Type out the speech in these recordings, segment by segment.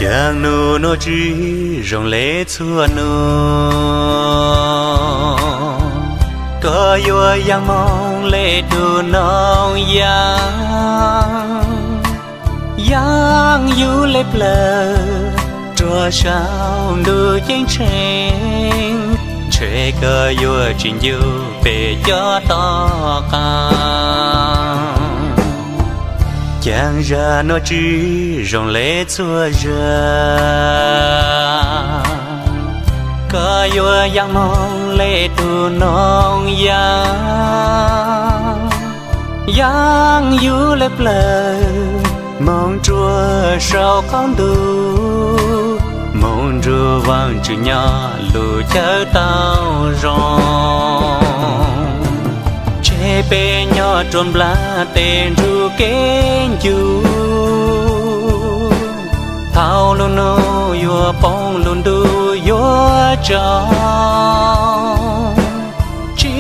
Caag nub nuav tsi zoo le txhua nub, koj yuav yaam moog le tug noob yaam, yaam yug le plawg rua sau ntuj ceeb tsheej, ntshe koj yuav tsi ncu peb cov tom qaab. Caag zag nuav tsi zoo le txhua zag, koj yuav yaam moog le tug noob yaam, yaam yug le plawg moog rua sau qaab ntuj, moog nrug Vaajtswv nyob lug cawm tau zoo. Ntshe peb nyob rua nplaj tes nrug kev ncu, thaus lug nub yuav poob lug ntuj yuav tsaus. Tsi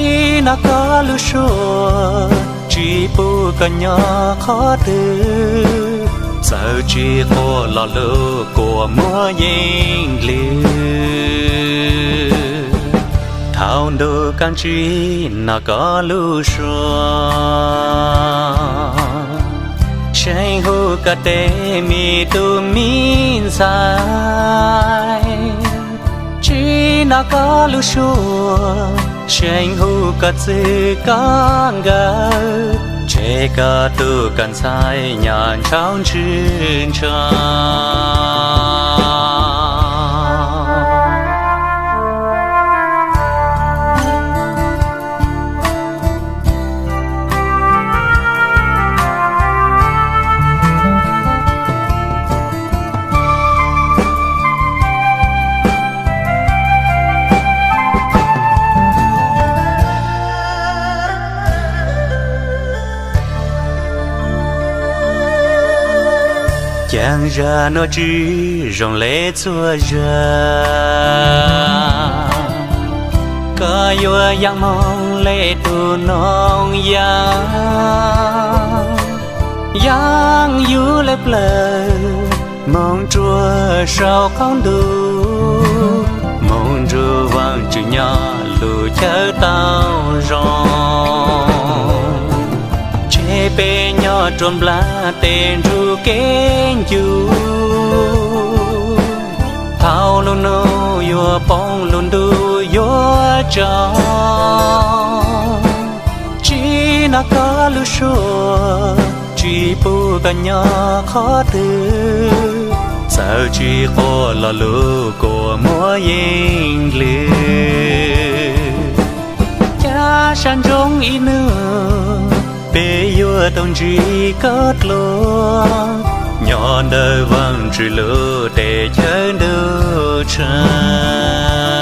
nov koj lug suav, tsi pum koj nyob qhov twg, txawj tsi quaj lo lug kua muag yeej dlwg. Thaus ntuj kaaj tsi nov koj lug suav, seev hu koj tes me tub me ntxhais. Tsi nov koj lug suav, seev hu koj txwg koj nkawm, ntshe koj tub koj ntxhais nyob ntshaus ntswg ntshaus. Caag zag nuav tsi zoo le txhua zag, koj yuav yaam moog le tug noob yaam, yaam yug le plawg moog rua sau qaab ntuj, moog nrug Vaajtswv nyob lug cawm tau zoo. Ntshe peb nyob rua nplaj tes nrug kev ncu, thaus lug nub yuav poob lug ntuj yuav tsaus. Tsi nov koj lug suav, tsi pum koj nyob qhov twg, txawj tsi quaj lo lug kua muag yeej dlwg. Ca sab ntsoov ib nub, peb yuav tau ntsib koj dlua, nyob ntawm Vaajtswv lub teb chaws ntuj tshaav.